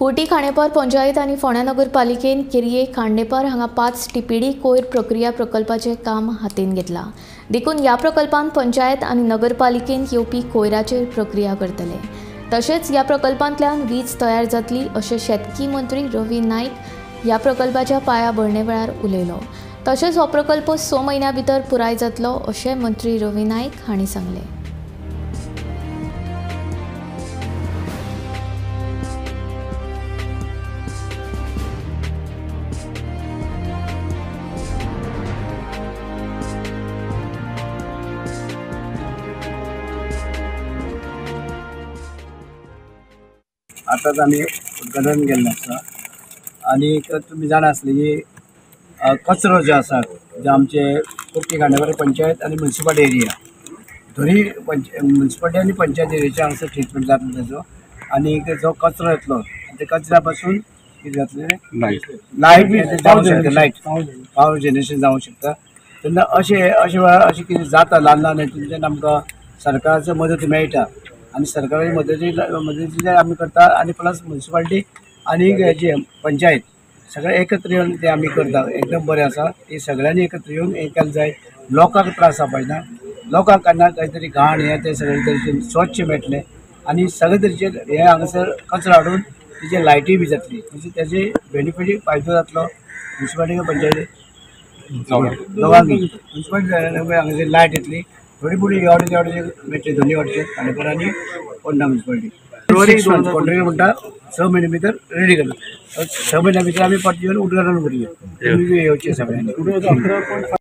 कुर्टी खांडेपार पंचायत आनी फोंड्या नगरपालिकेन केरये खांडेपार हांगा 5 टीपीडी कोयर प्रक्रिया प्रकल्पाचें काम हातीन घेतलां. देखून ह्या प्रकल्पान पंचायत आनी नगरपालिकेन येवपी कोयराचेर प्रक्रिया करतले. तशेंच ह्या प्रकल्पांतल्यान वीज तयार जातली अशें शेतकी मंत्री रवी नायक ह्या प्रकल्पाच्या पाया भरणे वेळार उलयलो. तशेंच हो प्रकल्प 6 म्हयन्यां भितर पुराय जातलो अशें मंत्री रवी नायक हांणी सांगलें. आतांच आमी उद्घाटन केल्लें आसा आनी तुमी जाणा आसली की कचरो जो आसा जे आमचे कुर्टी खांडेपार पंचायत आनी म्युनिसिपालिटी एरिया दोनी म्युनिसिपालिटी आनी पंचायत एरियाचे हांगासर ट्रिटमेंट जातलो तेजो आनी जो कचरो येतलो त्या कचऱ्या पासून कितें जातलें, लायट जावंक शकता, लायट पावर जनरेशन जावंक शकता. तेन्ना अशें अशें वेळार अशें कितें जाता ल्हान ल्हान हेतूंतल्यान आमकां सरकाराचो मदत मेळटा आनी सरकारी मदतीचे आमी करता आनी प्लस म्युनिसिपालिटी आनी हेजी पंचायत सगळे एकत्र येवन ते आमी करता. एकदम बरें आसा ते सगळ्यांनी एकत्र येवन हें केलें जाय. लोकांक त्रास जावपाक जायना, लोकांक केन्ना कांय तरी घाण हें तें सगळे तरेचें स्वच्छ मेळटलें आनी सगळे तरेचे हे हांगासर कचरो हाडून तेजे लायटी बी जातली, म्हणजे तेजे बेनिफीट फायदो जातलो म्युनिसिपालिटी पंचायती दोगांकूय. म्युनिसिपालिटी हांगासर लायट येतली थोडी पुणी एवढे तेवढे मेळटले दोन्ही वाटचे खांडेपार आनी पोंडा म्युनिसिपालिटी. कॉन्ट्रॅक्टर म्हणटा 6 म्हयने भितर रेडी करता, 6 म्हयन्या भितर आमी परत येवन उद्घाटन करूया. तुमी येवचे सगळ्यांनी.